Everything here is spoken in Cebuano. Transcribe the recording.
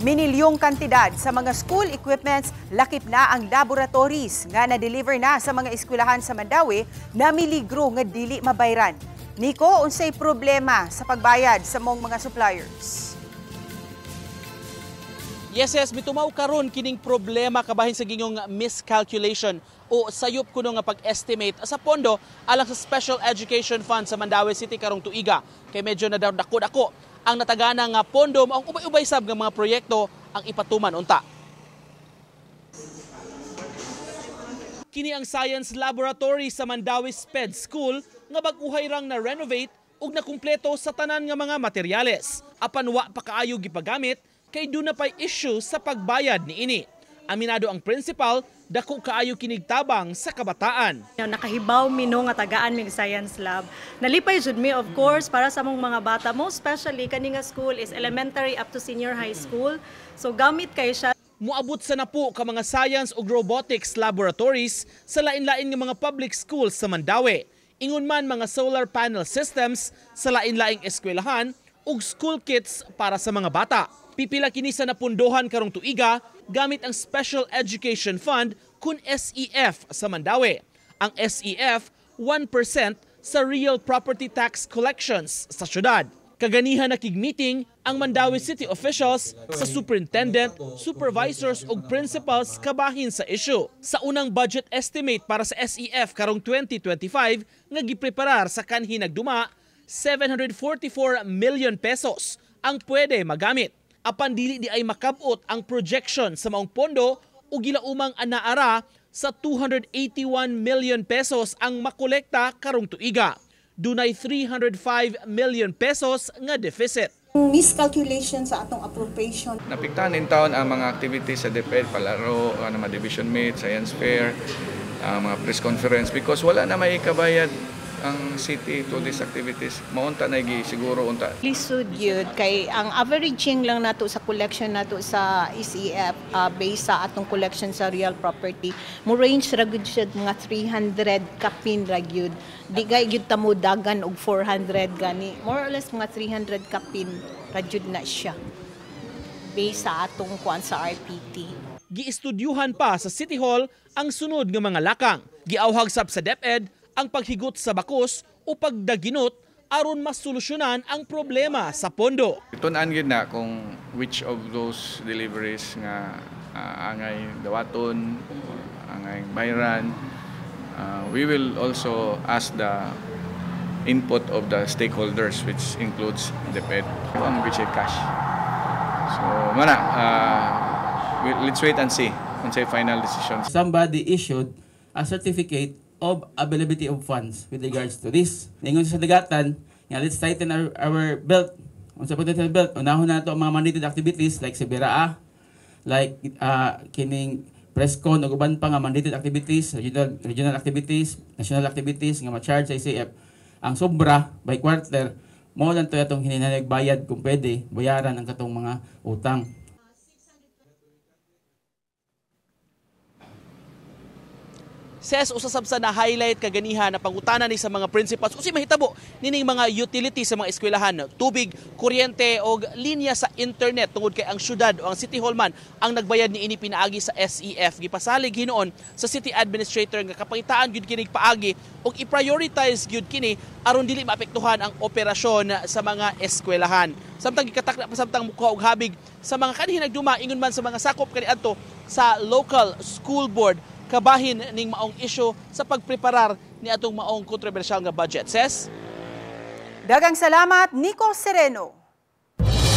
Minilyong kantidad sa mga school equipments, lakip na ang laboratories nga na-deliver na sa mga eskwelahan sa Mandaue na miligro nga dili mabayran. Nico, unsay problema sa pagbayad sa mong mga suppliers? Yes, mitumaw karon kining problema kabahin sa gingong miscalculation o sayop kuno nga pag-estimate sa pondo alang sa Special Education Fund sa Mandaue City karong tuiga. Kay medyo na dako-dako ang natagana nga pondo, maong ubay-ubay sab nga mga proyekto ang ipatuman unta. Kini ang Science Laboratory sa Mandaue SPED School nga bag-uhay rang na-renovate ug nakumpleto sa tanan nga mga materyales. Apan wa pa kaayo gipagamit kay duna pay issue sa pagbayad niini. Aminado ang principal, dako kaayo kinigtabang sa kabataan. Nakahibaw mi no nga tagaan mig science lab. Nalipay jud mi, of course, para sa among mga bata, most especially kani nga school is elementary up to senior high school. So gamit kay siya. Muabot sa napo ka mga science ug robotics laboratories sa lain-lain nga mga public schools sa Mandaue. Ingon man mga solar panel systems sa lain-laing eskwelahan ug school kits para sa mga bata. Pipila kini sa napundohan karong tuiga gamit ang Special Education Fund kun SEF sa Mandaue. Ang SEF, 1% sa real property tax collections sa syudad. Kaganihan nakig-meeting ang Mandaue City officials sa superintendent, supervisors ug principals kabahin sa issue. Sa unang budget estimate para sa SEF karong 2025 nga gipreparar sa kanhi nagduma, 744 million pesos ang pwede magamit. Apan dili di ay makabot ang projection sa maong pondo o gilaumang anaara sa 281 million pesos ang makolekta karong tuiga. Dunay 305 million pesos nga deficit. Miscalculation sa atong appropriation. Napiktahan in taon ang mga activities sa DepEd, palaro, mga division meet, science fair, mga press conference because wala na may kabayad ang city to these activities. Maunta na siguro unta. Lisod yun kay ang averaging lang nato sa collection nato sa SEF based sa atong collection sa real property mo range ra gud siya mga 300 kapin ra gyud. Di gay gyud ta mo dagan og 400 gani. More or less mga 300 kapin ra gyud na siya based sa atong kuan sa RPT. Giistudyuhan pa sa City Hall ang sunod nga mga lakang. Giawhag sab sa DepEd ang paghigot sa bakos o pagdaginot aron masolusyonan ang problema sa pondo. Tun-an gyud na kung which of those deliveries nga angay dawaton, angay bayran. We will also ask the input of the stakeholders, which includes DepEd, ang which is cash. So, mana, let's wait and see unsay final decision. Somebody issued a certificate of availability of funds with regards to this. Ningon sa dagatan, nga let's tighten our belt. Unsa po tighten belt, unahon na to ang mga mandated activities like si Biraa, like kining press con ug uban pa nga mandated activities, regional activities, national activities nga ma-charge sa SEF. Ang sobra by quarter, mao lang to atong hininanag bayad kung pwede bayaran ang katong mga utang. Ses, usasab sa na-highlight kaganiha na pangutana ni sa mga principals usi mahitabo nining mga utility sa mga eskwelahan, tubig, kuryente og linya sa internet tungod kay ang syudad o ang City Hall man ang nagbayad niini pinaagi sa SEF. Gipasalig hinuon sa city administrator nga kapangitaan gyud kinig paagi og i-prioritize gyud kini aron dili maapektuhan ang operasyon sa mga eskwelahan. Samtang gikatakna pa samtang mukuha og habig sa mga kanhi nagduma ingon man sa mga sakop kaniadto sa local school board kabahin ning maong isyu sa pagpreparar ni atong maong kontrobersyal nga budget. Ses? Dagang salamat, Nico Sereno.